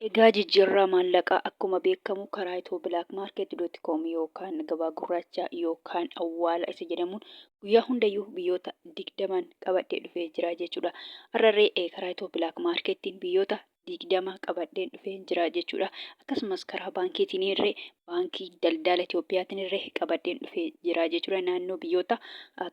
Egaa jijjiirraa maallaqaa akkuma beekamu karaa ethio-blackmarket.com yookaan gabaa gurraacha yookaan awwaala isa jedhamuun guyyaa hundayyuu biyyoota 20n qabadhee dhufee jira jechuudha. Har'arree karaa Ethio Black Marketiin biyyoota 20 qabadheen dhufee jira jechuudha. Akkasumas karaa baankiitiin irree baankii daldala Itiyoophiyaatiin irree qabadheen dhufee jira jechuudha. Naannoo biyyoota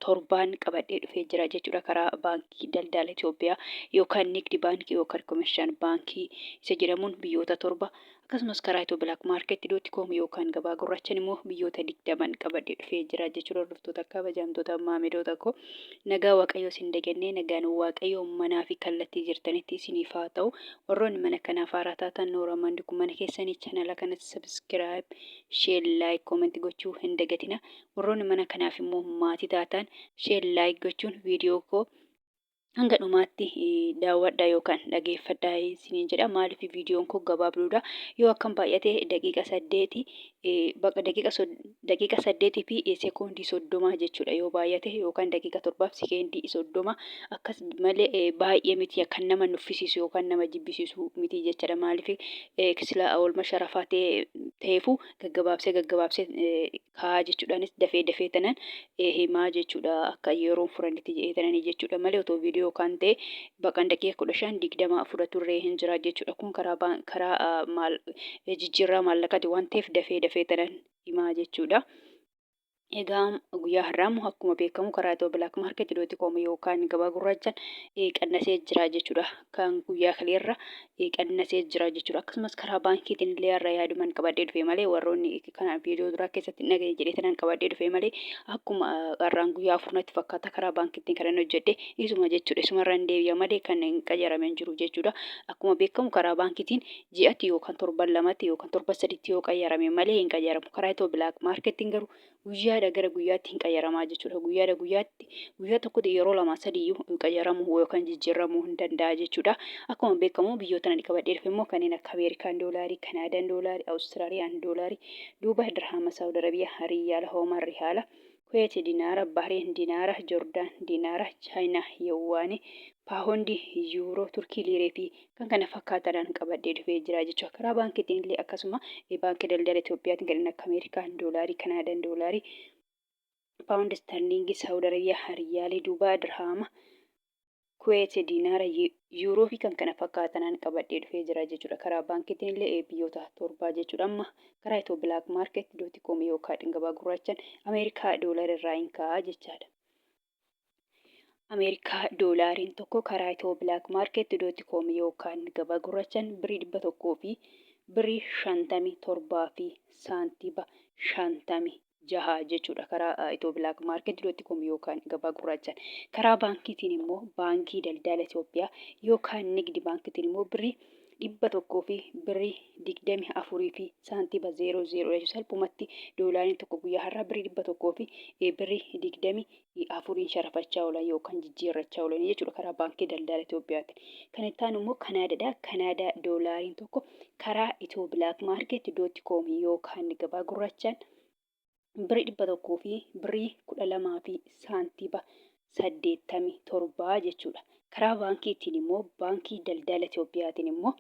torbaan qabadhee dhufee jira jechuudha. Karaa baankii daldala Itiyoophiyaa yookaan Nigdi baankii yookaan Commercial baankii isa jedhamuun biyyoota torba, akkasumas karaa Ethio Black Market dot com yookaan gabaa gurraachaan immoo biyyoota 20n qabadhee dhufee jira jechuudha. Hordoftoota kabajamtoota maamiloota koo, nagaa Waaqayyoo isin dagannee, nagaan Waaqayyoo manaa fi kallattii jirtanitti isiniif haa ta'u. Warroonni mana kanaaf haaraa taatan, Nooraa Mandiku mana keessanii channel kanatti subscribe, share, like, comment gochuu hin dagatina. Warroonni mana kanaaf immoo maatii taatan, share, like gochuun viidiyoo koo hanga dhumaatti daawwadhaa yookaan dhageeffadhaa isiniin jedha. Maaliif, viidiyoon koo gabaabduudha. Yoo akkam baay'ate daqiiqa 8, baqa daqiiqa 8 fi sekoondii 30 jechuudha yoo baay'ate, yookaan daqiiqa 7 fi sekoondii 30 akkas malee baay'ee miti, kan nama nuffisiisu yookaan nama jibbisiisu miti jechuudha. Maaliif, sila oolma sharafaa ta'eefu gaggabaabsee gaggabaabsee kaa'aa jechuudhaanis dafee dafee tanan himaa jechuudha, akka yeroon furanitti jedhee tananii jechuudha malee otoo viidiyoo kan ta'e baqan daqiiqa 15 20 fudhaturree hin jira jechuudha. Kun karaa maal jijjiirraa maallaqaati waan ta'eef dafee dafee tanan himaa jechuudha. Egaa guyyaa har'aa immoo akkuma beekamu karaa Ethio Black Market dot com yookaan gabaa gurraachaan qannasee jira jechuudha. Kan guyyaa kaleerra qannasee jira jechuudha. Akkasumas karaa baankiitiin illee har'a yaadumaan qabadhee dhufe malee, warroonni kana viidiyoo duraa keessatti hin dhageenye jedhee tanan qabadhee dhufe malee, akkuma har'aan guyyaa 4 natti fakkaata karaa baankiitiin kan inni hojjedhe isuma jechuudha. Isumarra hin deebi'a malee kan hin qayyarame hin jiru jechuudha. Akkuma beekamu karaa baankiitiin ji'atti yookaan torban lamatti yookaan torban sadiitti yoo qayyarame malee hin qayyaramu. Karaa Ethio Black Marketiin garuu guyyaadha gara guyyaatti hin qayyaramaa jechuudha. Guyyaadha guyyaatti, guyyaa tokkotti yeroo lama sadiiyyuu qayyaramuu yookaan jijjiiramuu hin danda'a jechuudha. Akkuma beekamu biyyoota ani qabadhee dhufe immoo kanneen akka Ameerikaan doolaarii, Kanaadaan doolaarii, Awustiraaliyaan doolaarii, Duubaay dirhaama Saawud Arabiyaa, Riyaala Hoomaan Rihaala, Kuweet dinaara, Bahreen dinaara, Jordaan dinaara, Chaayinaa yuwaanii, Paawundii, Yuuroo, Turkii liiree fi kan kana fakkaatan qabadhee dhufee jira jechuudha. Karaa baankiitiin illee akkasuma baankii daldala Itiyoophiyaatiin kanneen akka Ameerikaan doolaarii, Kanaadaan doolaarii, Paawundi sterlingii, Saawud Arabiyaa riyaalii, Duubaa dirhaama, Kuweet dinaara, Yuuroo fi kan kana fakkaatan qabadhee dhufee jira jechuudha. Karaa baankiitiin illee biyyoota torbaa jechuudha. Amma karaa Ethio Black Market dot com yookaan gabaa gurraachaan Ameerikaa doolaara irraa hin ka'a jechaadha. Ameerikaa doolaariin tokko karaa Ethio Black Market dot com yookaan gabaa gurraachaan birrii 100 fi birrii 57 fi saantiba 56 jechuudha karaa Ethio Black Market dot com yookaan gabaa gurraachaan. Karaa baankiitiin immoo baankii daldala Itoophiyaa yookaan Nigdi baankiitiin immoo birrii 100 fi birrii 24 fi saantiba 00 jechuudha. Salphumatti doolaariin tokko guyyaa har'aa birrii 100 fi birrii 24n sharafachaa oolan yookaan jijjiirrachaa oolan jechuudha karaa baankii daldala Itoophiyaatti. Kan itti aanu immoo Kanaadaadha. Kanaadaa doolaariin tokko karaa Ethio Black Market dot com yookaan gabaa gurraachaan birrii 100 fi birrii 12 fi saantiba 87 jechuudha. Karaa baankiitiin immoo baankii daldala Itoophiyaatiin immoo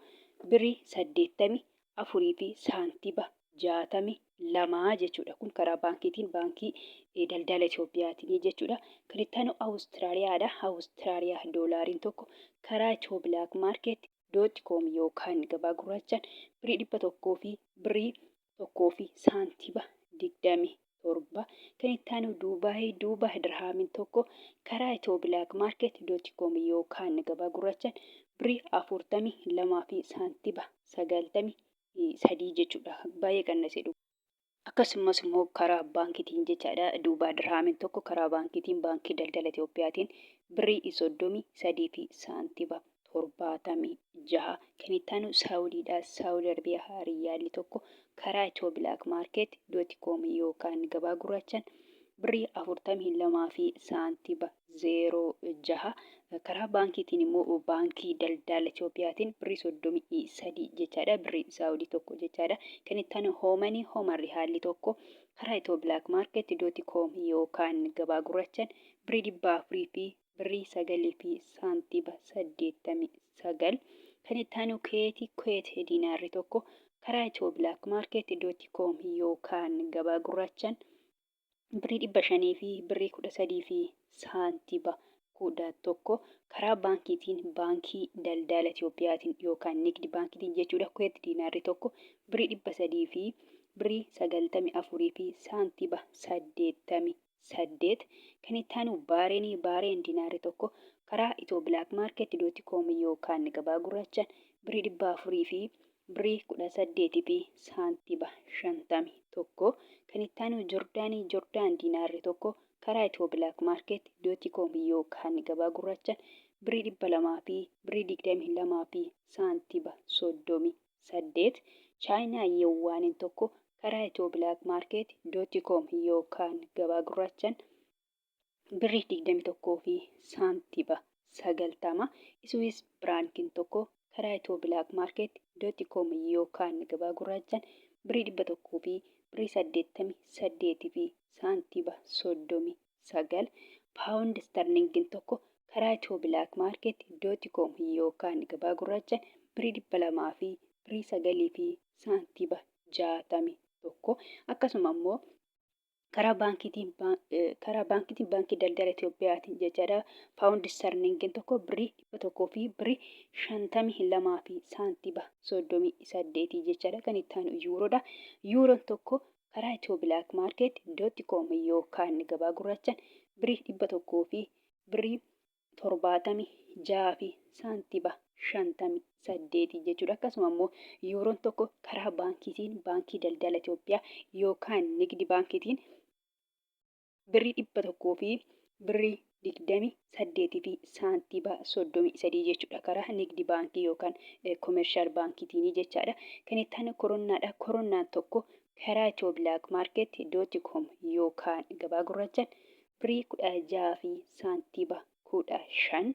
birrii 84 fi saantiba 62 jechuudha. Kun karaa baankiitiin, baankii daldala Itoophiyaatiin jechuudha. Kan itti aanu Awustiraaliyaadha. Awustiraaliyaa doolaariin tokko karaa Ethio Black Market dot com yookaan gabaa gurraachaan birrii 100 fi birrii 1 fi saantiba 27. Kan itti aanu Duubaayii. Duubaay dirhaamiin tokko karaa Ethio Black Market dot com yookaan gabaa gurraachaan birrii 42 fi saantiba 93 jechuudha. Baay'ee qannasee dhuga. Akkasumas immoo karaa baankiitiin jechaadha. Duubaa dirhaamiin tokko karaa baankiitiin, baankii daldala Itoophiyaatiin birrii 33 fi saantiba 76. Kan itti aanu Saawudiidha. Saawud Arabiyaa riyaalli tokko karaa Ethio Black Market dot com yookaan gabaa gurraachaan birrii 42 fi saantiba 06. Karaa baankiitiin immoo baankii daldala Itoophiyaatiin birrii 33 jechaadha. Birrii Saawudii tokko jechaadha. Kan itti aanu Hoomanii. Hooman rihaalli tokko karaa Ethio Black Market dot com yookaan gabaa gurraachaan birrii 400 fi birrii 9 fi saantiba 89. Kan itti aanu Kuweetii Kuweet diinaarri tokko karaa Itiyoo Black Market dot com yookaan gabaa gurraachaan birrii 500 fi birrii 13 fi saantiba 11, karaa baankiitiin Baankii Daldaala Itiyoophiyaatiin yookaan Nigdi Baankiitiin jechuudha. Kuweet diinaarri tokko birrii 300 fi birrii 94 fi saantiba 88. Kan itti aanu Baareenii Baareen diinaarri tokko karaa Itiyoo Black Market dot com yookaan gabaa gurraachaan birrii 400 fi birrii 18 fi saantiba 51. Kan itti aanu Jordaanii Jordaan diinaarri tokko karaa Itiyoo Black Market dot com yookaan gabaa gurraachaan birrii 200 fi birrii 22 fi saantiba 38. Chaayinaa Yewwaaniin tokko karaa Itiyoo Black Market dot com yookaan gabaa gurraachaan birrii 21 fi saantiba 90. Iswiis Biraankiin tokko karaa Itiyoo Black Market dot com yookaan gabaa gurraachaan birrii 100 fi birrii 88 fi saantiba 39. Paawundi Istarlingiin tokko karaa Itiyoo Black Market dot com yookaan gabaa gurraachaan birrii 200 fi birrii 9 fi saantiba 61. Akkasuma immoo karaa baankiitiin Baankii Daldala Itiyoophiyaatiin jechaadha. Paawundi istarlingiin tokko birrii 100 fi birrii 52 fi saantiba 38 jechaadha. Kan itti aanu yuuroodha. Yuuroon tokko karaa Itiyoo Black Market dot com yookaan gabaa gurraachaan birrii 100 fi birrii 76 fi saantiba 58 jechuudha. Akkasuma immoo yuuroon tokko karaa baankiitiin Baankii Daldala Itoophiyaa yookaan Nigdi Baankiitiin birrii 100 fi birrii 28 fi saantiba 33 jechuudha. Karaa Nigdi Baankii yookaan Commercial Baankiitiin jechaadha. Kan itti aanu koronnaadha. Koronnaan tokko karaa Itiyoo Black Market dot com yookaan gabaa gurraachaan birrii 16 fi saantiba 15.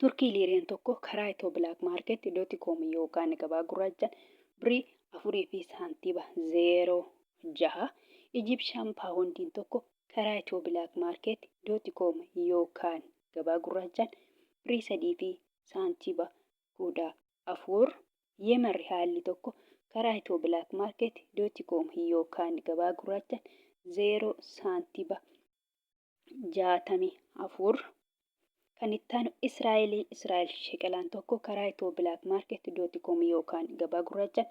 Turkii liireen tokko karaa Itiyoo Black Market dot com yookaan gabaa gurraachaan birrii 4 fi saantiba 06. Ijipshaan paawundiin tokko karaa Itiyoo Black Market dot com yookaan gabaa gurraachaan birrii 3 fi saantiba 14. Yemen rihaalli tokko karaa Itiyoo Black Market dot com yookaan gabaa gurraachaan 0 saantiba 64. Kan itti aanu Israa'elii Israa'el sheqelaan tokko karaa Itiyoo Black Market dot com yookaan gabaa gurraachaan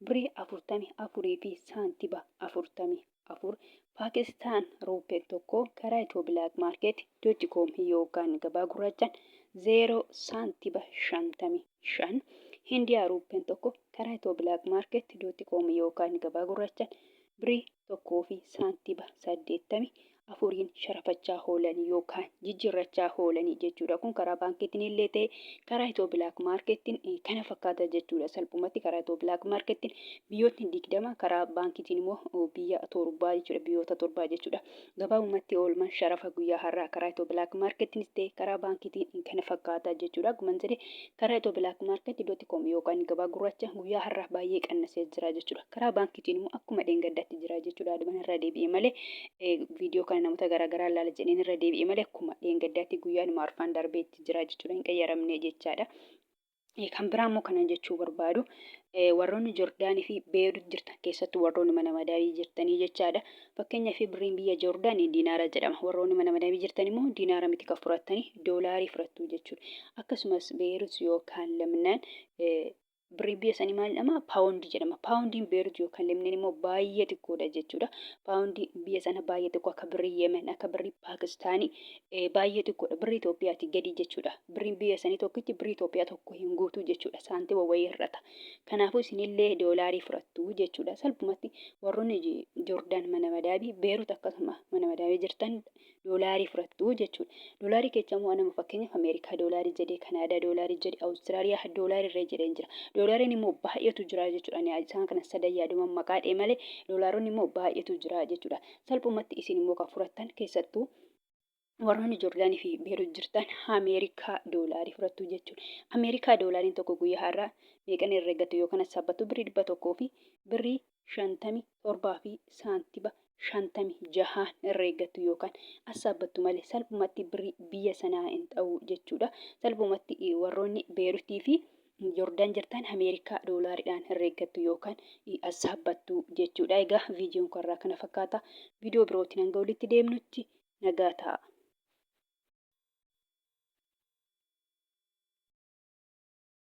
birrii 44 fi saantiba 44. Paakistaan ruupeen tokko karaa Itiyoo Black Market dot com yookaan gabaa gurraachaan 0 saantiba 55. Hindiyaa ruupeen tokko karaa Itiyoo Black Market dot com yookaan gabaa gurraachaan birrii 1 fi saantiba 84n sharafachaa oolanii yookaan jijjiirrachaa oolanii jechuudha. Kun karaa baankiitiin illee ta'e karaa Itiyoo Black Marketiin kana fakkaata jechuudha. Salphumatti karaa Itiyoo Black Marketiin biyyootni 20, karaa baankiitiin immoo biyya torbaa jechuudha. Biyyoota torbaa jechuudha. Gabaabumatti oolmaan sharafa guyyaa har'aa karaa Itiyoo Black Marketiinis ta'e karaa baankiitiin kana fakkaata jechuudha. Akkuma jedhe, karaa Itiyoo Black Market dot com yookaan gabaa gurraacha guyyaa har'aa baay'ee qannasee jira jechuudha. Karaa baankiitiin immoo akkuma dheengaddaatti jira jechuudha. Adumaan irra deebi'e malee, viidiyoo kana namoota garaagaraa ilaala jedheen irra deebi'e malee, akkuma dheengaddaatti guyyaanuma arfaan darbeetti jira jechuudha. Hin qayyaramne jechaadha. Kan biraa immoo kanan jechuu barbaadu, warroonni Joordaanii fi Beerut jirtan, keessattuu warroonni mana madaamii jirtanii jechaadha. Fakkeenyaaf, birriin biyya Joordaanii diinaara jedhama. Warroonni mana madaamii jirtan immoo diinaara miti kan fudhattanii, doolaarii fudhattu jechuudha. Akkasumas Beerut yookaan Lemnaan birriin biyya sanii maal jedhama? Paawundii jedhama. Paawundiin Beerut yookaan Lemnaan immoo baay'ee xiqqoodha jechuudha. Paawundii biyya sana baay'ee xiqqoo, akka birrii Yemen, akka birrii Paakistaanii baay'ee xiqqoodha. Birrii Itoophiyaatii gadi jechuudha. Birriin biyya sanii tokkichi birrii Itoophiyaa tokko hin guutuu jechuudha. Saantima wayii hir'ata. Kanaafuu isinillee doolaarii fudhattu jechuudha. Salphumatti warroonni Joordaan mana madaabii, Beerut akkasuma mana madaamii jirtan doolaarii fudhattu jechuudha. Doolaarii keessa immoo nama fakkeenyaaf Ameerikaa doolaarii jedhee, Kanaadaa doolaarii jedhee, Awustiraaliyaa doolaarii irra jedhee jira. Doolaariin immoo baay'eetu jira jechuudha. Ani isaan kana sadan yaaduma maqaa dhee malee doolaaronni immoo baay'eetu jira jechuudha. Salphumatti isin immoo kan fudhattan, keessattuu warroonni Joordaanii fi Beerut jirtan, Ameerikaa doolaarii fudhattu jechuudha. Ameerikaa doolaariin tokko guyyaa har'aa meeqan herreggatu yookaan sabbatu? Birrii 100 fi birrii 57 fi saantiba 56 herreeggattu yookaan assaabbattu malee salphumatti birrii biyya sanaa hin ta'u jechuudha. Salphumatti warroonni Beerutii fi Joordaan jirtan Ameerikaa doolaariidhaan herreeggattu yookaan assaabbattu jechuudha. Egaa viidiyoon karraa kana fakkaata. Viidiyoo birootiin hanga walitti deemnutti nagaa ta'a.